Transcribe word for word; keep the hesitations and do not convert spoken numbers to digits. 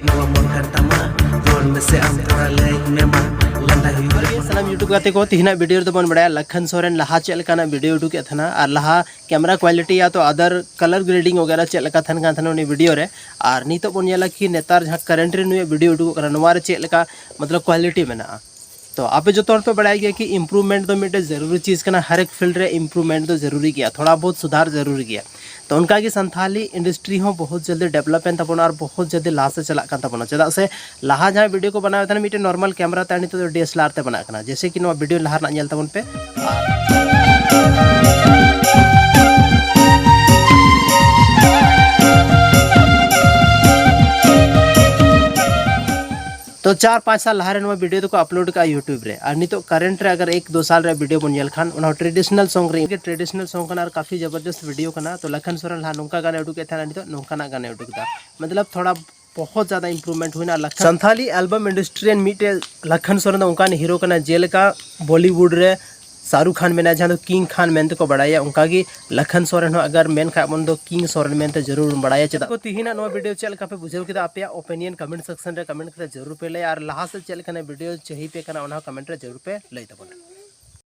ᱱᱚᱣᱟ ᱢᱚᱱ ᱠᱟᱱ ᱛᱟᱢᱟ, ᱨᱚᱲ ᱢᱮᱥᱮ ᱟᱢ ᱛᱷᱚᱲᱟ ᱞᱟᱹᱭ ᱢᱮ ᱢᱟ, ᱞᱟᱸᱫᱟ ᱦᱩᱭᱩᱜ ᱨᱮ ᱥᱟᱱᱟᱢ YouTube ᱜᱟᱛᱮ ᱠᱚ, ᱛᱤᱦᱤᱧᱟᱜ ᱵᱷᱤᱰᱤᱭᱳ ᱨᱮᱫᱚ ᱵᱚᱱ ᱵᱟᱲᱟᱭᱟ ᱞᱟᱠᱷᱟᱱ ᱥᱚᱨᱮᱱ ᱞᱟᱦᱟ ᱪᱮᱫ ᱞᱮᱠᱟᱱᱟᱜ ᱵᱷᱤᱰᱤᱭᱳ ᱩᱰᱩᱠᱮᱫ ᱛᱟᱦᱮᱱᱟ ᱟᱨ ᱞᱟᱦᱟ ᱠᱮᱢᱮᱨᱟ ᱠᱣᱟᱞᱤᱴᱤ ᱭᱟ ᱛᱚ ᱟᱫᱟᱨ ᱠᱟᱞᱟᱨ ᱜᱨᱮᱰᱤᱝ ᱣᱟᱜᱮᱨᱟ ᱪᱮᱫ ᱞᱮᱠᱟ ᱛᱟᱦᱮᱱ ᱠᱟᱱ ᱛᱟᱦᱮᱱᱟ ᱩᱱᱤ ᱵᱷᱤᱰᱤᱭᱳ ᱨᱮ᱾ ᱟᱨ ᱱᱤᱛᱚᱜ ᱵᱚᱱ ᱧᱮᱞᱟ ᱠᱤ ᱱᱮᱛᱟᱨ ᱡᱟᱦᱟᱸ ᱠᱟᱨᱮᱱᱴ ᱨᱮ ᱱᱩᱭᱟᱜ ᱵᱷᱤᱰᱤᱭᱳ ᱩᱰᱩᱠᱚᱜ ᱠᱟᱱᱟ, ᱱᱚᱣᱟ ᱨᱮ ᱪᱮᱫ ᱞᱮᱠᱟ ᱢᱚᱛᱞᱚᱵ ᱠᱣᱟᱞᱤᱴᱤ ᱢᱮᱱᱟᱜᱼᱟ᱾ ᱛᱚ ᱟᱯᱮ ᱡᱚᱛᱚ ᱦᱚᱲ ᱯᱮ ᱵᱟᱲᱟᱭ ᱜᱮᱭᱟ ᱠᱤ ᱤᱢᱯᱨᱩᱵᱷᱢᱮᱱᱴ ᱫᱚ ᱢᱤᱫᱴᱮᱱ ᱡᱟᱹᱨᱩᱨᱤ ᱪᱤᱡᱽ ᱠᱟᱱᱟ, ᱦᱟᱨ ᱮᱠ ᱯᱷᱤᱞᱰ ᱨᱮ ᱤᱢᱯᱨᱩᱵᱷᱢᱮᱱᱴ ᱫᱚ ᱡᱟᱹᱨᱩᱨᱤ ᱜᱮᱭᱟ, ᱛᱷᱚᱲᱟ ᱵᱚᱦᱩᱛ ᱥᱩᱫᱷᱟᱨ ᱡᱟᱹᱨᱩᱨᱤ ᱜᱮᱭᱟ᱾ ᱛᱚ ᱚᱱᱠᱟ ᱜᱮ ᱥᱟᱱᱛᱷᱟᱞᱤ ᱤᱱᱰᱟᱥᱴᱨᱤ ᱦᱚᱸ ᱵᱚᱦᱩᱛ ᱡᱚᱞᱫᱤ ᱰᱮᱵᱷᱞᱚᱯ ᱮᱱ ᱛᱟᱵᱚᱱᱟ ᱟᱨ ᱵᱚᱦᱩᱛ ᱡᱚᱞᱫᱤ ᱞᱟᱦᱟ ᱥᱮᱫ ᱪᱟᱞᱟᱜ ᱠᱟᱱ ᱛᱟᱵᱚᱱᱟ, ᱪᱮᱫᱟᱜ ᱥᱮ ᱞᱟᱦᱟ ᱡᱟᱦᱟᱸ ᱵᱷᱤᱰᱤᱭᱳ ᱠᱚ ᱵᱮᱱᱟᱣᱮᱫ ᱛᱟᱦᱮᱱᱟ ᱢᱤᱫᱴᱮᱱ ᱱᱚᱨᱢᱟᱞ ᱠᱮᱢᱮᱨᱟ ᱛᱮ, ᱟᱨ ᱱᱤᱛᱚᱜ ᱫᱚ ᱰᱤ ᱮᱥ ᱮᱞ ᱟᱨ ᱛᱮ ᱵᱮᱱᱟᱜ ᱠᱟᱱᱟ, ᱡᱮᱭᱥᱮ ᱠᱤ ᱱᱚᱣᱟ ᱵᱷᱤᱰᱤᱭᱳ ᱞᱟᱦᱟ ᱨᱮᱱᱟᱜ ᱧᱮᱞ ᱛᱟᱵᱚᱱ ᱯᱮ᱾ ᱛᱚ ᱪᱟᱨ ᱯᱟᱸᱪ ᱥᱟᱞ ᱞᱟᱦᱟ ᱨᱮ ᱱᱚᱣᱟ ᱵᱷᱤᱰᱤᱭᱳ ᱫᱚᱠᱚ ᱟᱯᱞᱳᱰ ᱠᱟᱜᱼᱟ YouTube ᱨᱮ, ᱟᱨ ᱱᱤᱛᱚᱜ ᱠᱟᱨᱮᱱᱴ ᱨᱮ ᱟᱜᱟᱨ ᱮᱠ ᱫᱚ ᱥᱟᱞ ᱨᱮ ᱵᱷᱤᱰᱤᱭᱳ ᱵᱚᱱ ᱧᱮᱞ ᱠᱷᱟᱱ, ᱚᱱᱟ ᱦᱚᱸ ᱴᱨᱮᱰᱤᱥᱚᱱᱟᱞ ᱥᱚᱝ ᱨᱮ, ᱴᱨᱮᱰᱤᱥᱚᱱᱟᱞ ᱥᱚᱝ ᱠᱟᱱᱟ ᱟᱨ ᱠᱟᱯᱷᱤ ᱡᱚᱵᱚᱨᱫᱚᱥᱛ ᱵᱷᱤᱰᱤᱭᱳ ᱠᱟᱱᱟ᱾ ᱛᱚ ᱞᱟᱠᱷᱟᱱ ᱥᱚᱨᱮᱱ ᱞᱟᱦᱟ ᱱᱚᱝᱠᱟ ᱜᱟᱱᱮ ᱩᱰᱩᱠᱮᱫ ᱛᱟᱦᱮᱱᱟ, ᱱᱤᱛᱚᱜ ᱱᱚᱝᱠᱟᱱᱟᱜ ᱜᱟᱱᱮ ᱩᱰᱩᱠ ᱮᱫᱟ, ᱢᱚᱛᱞᱚᱵ ᱛᱷᱚᱲᱟ ᱵᱚᱦᱩᱛ ᱡᱟᱫᱟ ᱤᱢᱯᱨᱩᱵᱷᱢᱮᱱᱴ ᱦᱩᱭᱱᱟ᱾ ᱞᱟᱠᱷᱟᱱ ᱥᱟᱱᱛᱷᱟᱞᱤ ᱮᱞᱵᱟᱢ ᱤᱱᱰᱟᱥᱴᱨᱤ ᱨᱮᱱ ᱢᱤᱫᱴᱮᱡ ᱞᱟᱠᱷᱟᱱ ᱥᱚᱨᱮᱱ ᱫᱚ ᱚᱱᱠᱟᱱ ᱦᱤᱨᱳ ᱠᱟᱱᱟ, ᱡᱮᱞᱮᱠᱟ ᱵᱚᱞᱤᱣᱩᱰ ᱨᱮ ᱥᱟᱦᱨᱩᱠ ᱠᱷᱟᱱ ᱢᱮᱱᱟᱭᱟ, ᱡᱟᱦᱟᱸ ᱫᱚ ᱠᱤᱝ ᱠᱷᱟᱱ ᱢᱮᱱᱛᱮ ᱠᱚ ᱵᱟᱲᱟᱭᱟ, ᱚᱱᱠᱟ ᱜᱮ ᱞᱟᱠᱷᱟᱱ ᱥᱚᱨᱮᱱ ᱦᱚᱸ ᱟᱜᱟᱨ ᱢᱮᱱ ᱠᱷᱟᱡ ᱵᱚᱱ ᱫᱚ ᱠᱤᱝ ᱥᱚᱨᱮᱱ ᱢᱮᱱᱛᱮ ᱡᱟᱹᱨᱩᱲ ᱵᱚᱱ ᱵᱟᱲᱟᱭᱟ᱾ ᱪᱮᱫᱟᱜ ᱠᱚ ᱛᱤᱦᱤᱧᱟᱜ ᱱᱚᱣᱟ ᱵᱷᱤᱰᱤᱭᱳ ᱪᱮᱫ ᱞᱮᱠᱟ ᱯᱮ ᱵᱩᱡᱷᱟᱹᱣ ᱠᱮᱫᱟ? ᱟᱯᱮᱭᱟᱜ ᱚᱯᱤᱱᱤᱭᱚᱱ ᱠᱚᱢᱮᱱᱴ ᱥᱮᱠᱥᱚᱱ ᱨᱮ ᱠᱚᱢᱮᱱᱴ ᱠᱟᱛᱮ ᱡᱟᱹᱨᱩᱲ ᱯᱮ ᱞᱟᱹᱭᱟ, ᱟᱨ ᱞᱟᱦᱟ ᱥᱮᱫ ᱪᱮᱫ ᱞᱮᱠᱟᱱᱟᱜ ᱵᱷᱤᱰᱤᱭᱳ ᱪᱟᱹᱦᱤ ᱯᱮ ᱠᱟᱱᱟ ᱚᱱᱟ ᱦᱚᱸ ᱠᱚᱢᱮᱱᱴ ᱨᱮ ᱡᱟᱹᱨᱩᱲ ᱯᱮ ᱞᱟᱹᱭ ᱛᱟᱵᱚᱱᱟ᱾